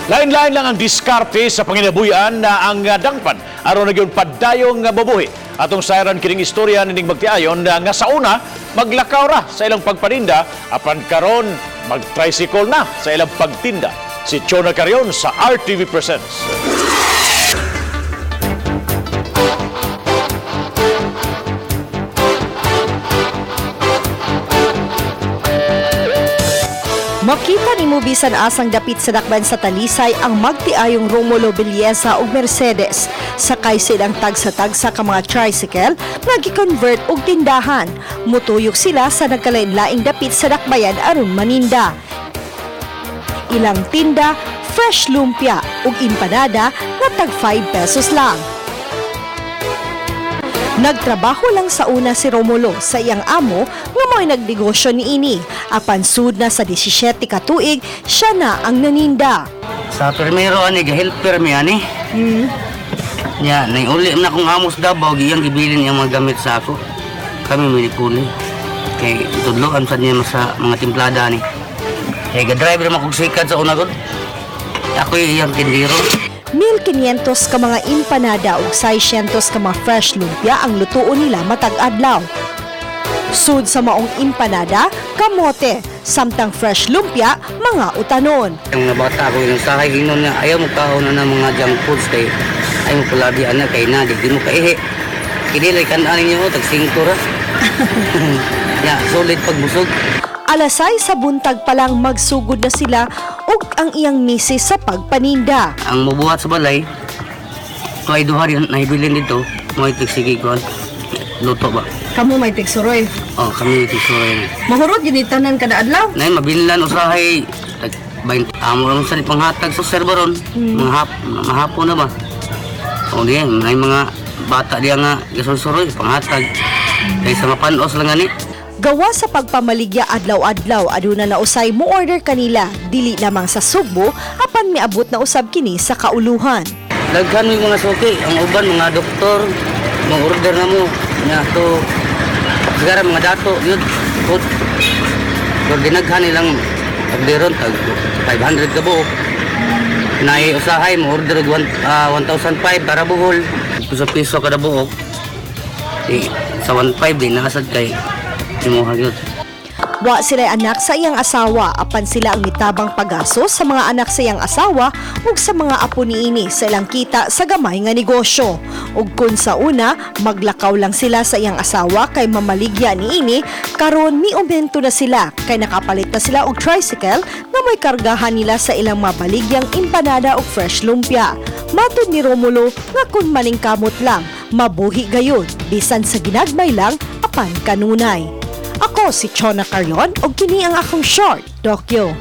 Lain-lain lang ang diskarte sa panginabuhian na ang dangpan aron nagyud padayong nga mabuhi. Atong sayran kining istorya nining magtiayon nga sa una maglakaw ra sa ilang pagpaninda apan karon mag-tricycle na sa ilang pagtinda. Si Chona Carion sa RTV Presents. Makita nimo bisan asang dapit sa dakban sa Talisay ang magtiayong Romulo Belleza ug Mercedes. Sakay silang tagsa-tagsa ka mga tricycle nga gi-convert og tindahan. Mutuyok sila sa nagkalain-laing dapit sa dakbayan aron maninda. Ilang tinda, fresh lumpia ug empanada nga tag 5 pesos lang. Nagtrabaho lang sa una si Romulo sa iyang amo nga mo'y nagnegosyo niini. Apan sud na sa 17 ka tuig, siya na ang naninda. Sa primero ani helper mi ani. Nya, nay uli na akong amos Davao, giyang gibilin iyang mga gamit sa ako. Kami minipuli. Kay tudloan sa niya sa mga timplada ani. Kay ga-driver man kog sikat sa una gud. Ako iyang tindero. 1,500 ka mga empanada ug 600 ka mga fresh lumpia ang lutuon nila matag adlaw. Sud sa maong empanada, kamote, samtang fresh lumpia, mga utanon. Ang mga bata ako yung sahay ginon nga ayaw mo kaon na ng mga junk foods kay ayaw mo pulabi ana kay na di mo kaihi. Kini lay kan-an ninyo tag 5 ra. Nya, solid pagbusog. Alasay sa buntag pa lang magsugod na sila ug ang iyang misis sa pagpaninda. Ang mubuhat sa balay kay duha rin nahibilin dito mo sige kuan luto ba. Kamu may tigsuroy. Oh, kami tigsuroy. Mahurot yun tanan kada adlaw. Nay mabinlan usahay tag 20 amo lang sa panghatag sa serveron. Mga hap, mahapon na ba. O di may mga bata diya nga gasulsuroy panghatag kay sa mapanos lang ani. Gawa sa pagpamaligya adlaw-adlaw aduna na usay mo order kanila dili lamang sa Sugbo apan miabot na usab kini sa kauluhan. Daghan may mga suki, ang uban mga doktor, mga order na mo nya to sigara mga dato yun. Put. Pero dinaghan nilang orderon tag 500 ka buok. Naay usahay mo order og 1,005 para buhol. Piso piso kada buok. Di, sa 1,500 di naasad kay imuha gyud. Wa sila anak sa iyang asawa apan sila ang mitabang pagaso sa mga anak sa iyang asawa ug sa mga apo niini sa ilang kita sa gamay nga negosyo. Ug kun sa una maglakaw lang sila sa iyang asawa kay mamaligya niini, karon miumento na sila kay nakapalit na sila og tricycle nga may kargahan nila sa ilang mabaligyang empanada ug fresh lumpia. Matod ni Romulo nga kun maningkamot lang, mabuhi gayud bisan sa ginagmay lang apan kanunay. Ako si Chona Carrion ug kini ang akong short, Dokyo.